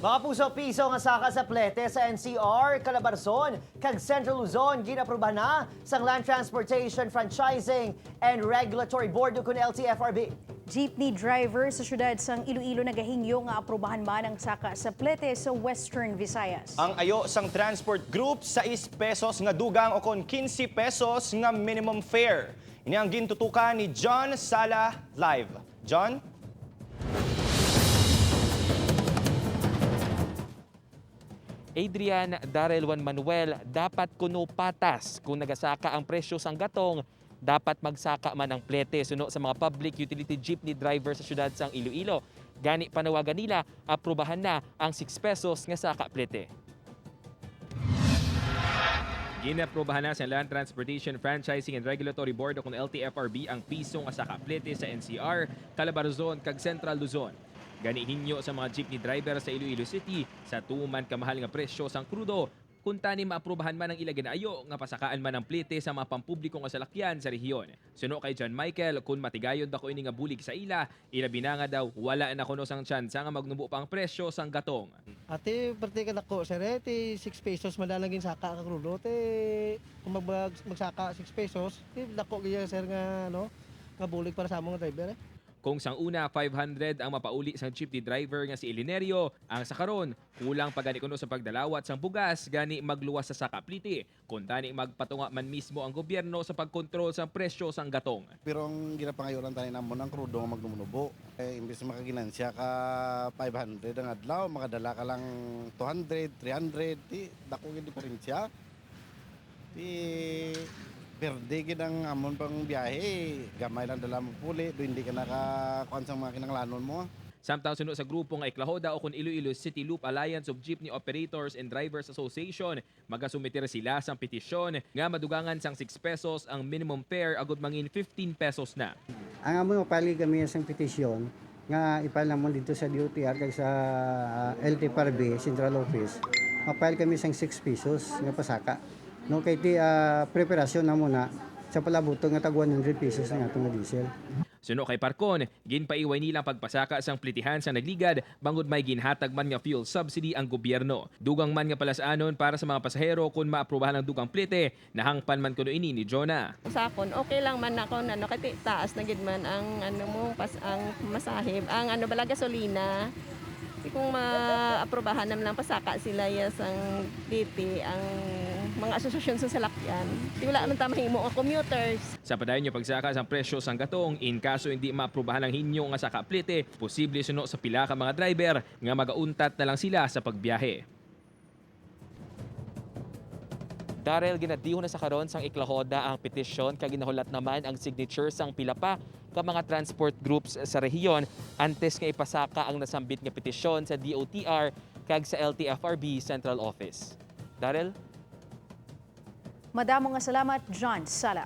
Mga puso-piso nga saka sa plete sa NCR, Calabarzon, kag Central Luzon ginaproba na sang Land Transportation Franchising and Regulatory Board o kun LTFRB. Jeepney driver sa syudad sang Iloilo nagahingyo nga aprobahan man ang saka sa plete sa Western Visayas. Ang ayo sang transport group, 6 pesos nga dugang o kon 15 pesos nga minimum fare. Ini ang gintutukan ni John Sala live. John? Adrian, Darrell, Juan Manuel, dapat kuno patas kung nagasaka ang presyo sang gatong, dapat magsaka man ang plete suno sa mga public utility jeepney driver sa syudad sang Iloilo. Gani panawagan nila, aprobahan na ang 6 pesos nga saka plete. Ginaprobahan na sa Land Transportation Franchising and Regulatory Board o kung LTFRB ang piso nga sa kaplete sa NCR, Calabarzon kag Central Luzon. Gani hinyo sa mga jeepney driver sa Iloilo City sa tuman kamahal nga presyo sang krudo kung tani maaprubahan man ang ila ginaayo nga pasakaan man ang plete sa mga pampubliko nga salakyan sa rehiyon. Suno kay John Michael, kung matigayon dako ini nga bulig sa ila, ilabi na nga daw wala na kuno sang tsansa nga magnubo pa ang presyo sang gatong. Ate, parte ka nako, sir, eh, ti 6 pesos madalangin saka ka krudo. Ti, kung magsaka 6 pesos, ti dako gaya sir nga ano, nga bulig para sa among driver eh. Kung sang una 500 ang mapauli sang jeepney driver nga si Elinerio, ang sa karon kulang pa gani kuno sa pagdalawat sang bugas, gani magluwas sa sakapliti. Kung tani magpatunga man mismo ang gobyerno sa pagkontrol sang presyo sang gatong. Pero ang ginapangayoran tayo namon ang krudo nga magnumunubo. Eh, imbes na makaginansya ka 500 ang adlaw, makadala ka lang 200, 300, di dako gid diferensya. Di perde gid ang amon pang biyahe, gamay lang dala mo puli, do hindi ka nakakuan sa mga kinanglanon mo. Samtang suno sa grupo nga Iklahoda o kun Iloilo City Loop Alliance of Jeepney Operators and Drivers Association, magasumiter sila sang petisyon nga madugangan sang 6 pesos ang minimum fare agud mangin 15 pesos na. Ang amon mapali kami sa petisyon nga ipile namon dito sa DOTR kag sa LTFRB Central Office. Mapile kami sang 6 pesos nga pasaka. No, kay ti preparasyon na muna sa palabutong nga tag 100 pesos ang atong nga diesel. Suno kay Parcon, ginpaiway nilang pagpasaka sang plitihan sa nagligad bangod may ginhatag man nga fuel subsidy ang gobyerno. Dugang man nga palasanon para sa mga pasahero kung maaprubahan ang dugang plite, nahangpan man kuno ini ni Jonah. Sa akon okay lang man ako ano kay taas na gid man ang ano mo pas ang masahib ang ano bala gasolina. Di kung maaprobahan naman lang pasaka sila yes ang DT ang mga asosasyon sa salakyan. Di wala man ta mahimo ang commuters. Sa padayon nga pagsaka sang presyo sang gatong, in kaso hindi maaprubahan ang hinyo nga saka plite, posible suno sa pila ka mga driver nga magauntat na lang sila sa pagbiyahe. Darrell, ginadiho na sa karon sang Iklahoda ang petisyon kag ginahulat naman ang signature sang pila pa ka mga transport groups sa rehiyon antes nga ipasaka ang nasambit nga petisyon sa DOTR kag sa LTFRB Central Office. Darrell? Madamo nga salamat, John Sala.